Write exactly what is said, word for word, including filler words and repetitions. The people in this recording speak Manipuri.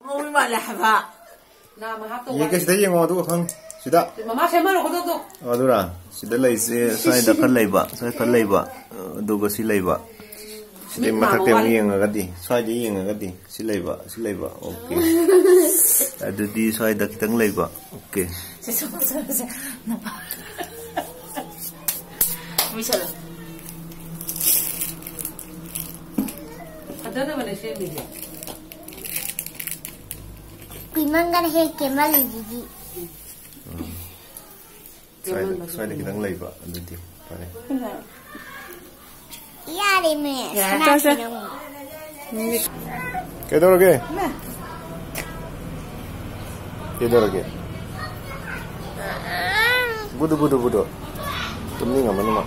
ꯍꯣꯏ ꯃꯥꯜꯂꯦ ꯍꯥꯏꯕ꯫ ꯌꯦꯡꯒꯦ, ꯁꯤꯗ ꯌꯦꯡꯉꯣ, ꯑꯗꯨꯒ ꯈꯪꯅꯤ꯫ ꯁꯤꯗ꯫ ꯃꯃꯥ ꯁꯦꯝꯍꯜꯂꯣ, ꯈꯨꯗꯣꯛꯇꯣ꯫ ꯑꯣ, ꯑꯗꯨꯔꯥ? ꯁꯤꯗ ꯂꯩꯁꯦ, ꯁ꯭ꯋꯥꯏꯗ ꯈꯔ ꯂꯩꯕ, ꯁ꯭ꯋꯥꯏ ꯈꯔ ꯂꯩꯕ, ꯑꯗꯨꯒ ꯁꯤ ꯂꯩꯕ꯫ ꯁꯤꯗꯤ ꯃꯤꯠ ꯃꯊꯛꯇ ꯃꯥꯡꯕ ꯑꯃꯨꯛ ꯋꯥꯂꯦ꯫ ꯌꯦꯡꯉꯒꯗꯤ, ꯁ꯭ꯋꯥꯏꯗ ꯌꯦꯡꯉꯒꯗꯤ, ꯁꯤ ꯂꯩꯕ, ꯁꯤ ꯂꯩꯕ, ꯑꯣꯀꯦ꯫ ꯑꯗꯨꯗꯤ ꯁ꯭ꯋꯥꯏꯗ ꯈꯤꯇꯪ ꯂꯩꯕ, ꯑꯣꯀꯦ꯫ ꯁꯦ, ꯁꯦ, ꯁꯦ, ꯁꯦ, ꯅꯄꯥ꯫ ꯃꯨꯁꯜꯂꯣ꯫ ꯐꯖꯅꯕꯅꯦ ꯁꯦꯝꯃꯤꯁꯦ꯫ ꯀꯨꯏꯃꯟꯒꯅ ꯍꯦꯛ ꯀꯦꯃꯜꯂꯤꯁꯤꯗꯤ꯫ ꯁ꯭ꯋꯥꯏꯗ, ꯁ꯭ꯋꯥꯏꯗ ꯈꯤꯇꯪ ꯂꯩꯕ, ꯑꯗꯨꯗꯤ ꯐꯔꯦ꯫ ꯌꯥꯔꯦꯃꯦ, ꯌꯥꯔꯦ꯫ ꯁꯅꯥꯁꯤꯅ ꯑꯃꯨꯛ꯫ ꯀꯩꯗꯧꯔꯒꯦ? ꯀꯩꯗꯧꯔꯒꯦ? ꯕꯨꯗꯨ, ꯕꯨꯗꯨ, ꯕꯨꯗꯨ꯫ ꯇꯨꯝꯅꯤꯡꯉꯝꯃꯅꯤ ꯃꯥ꯫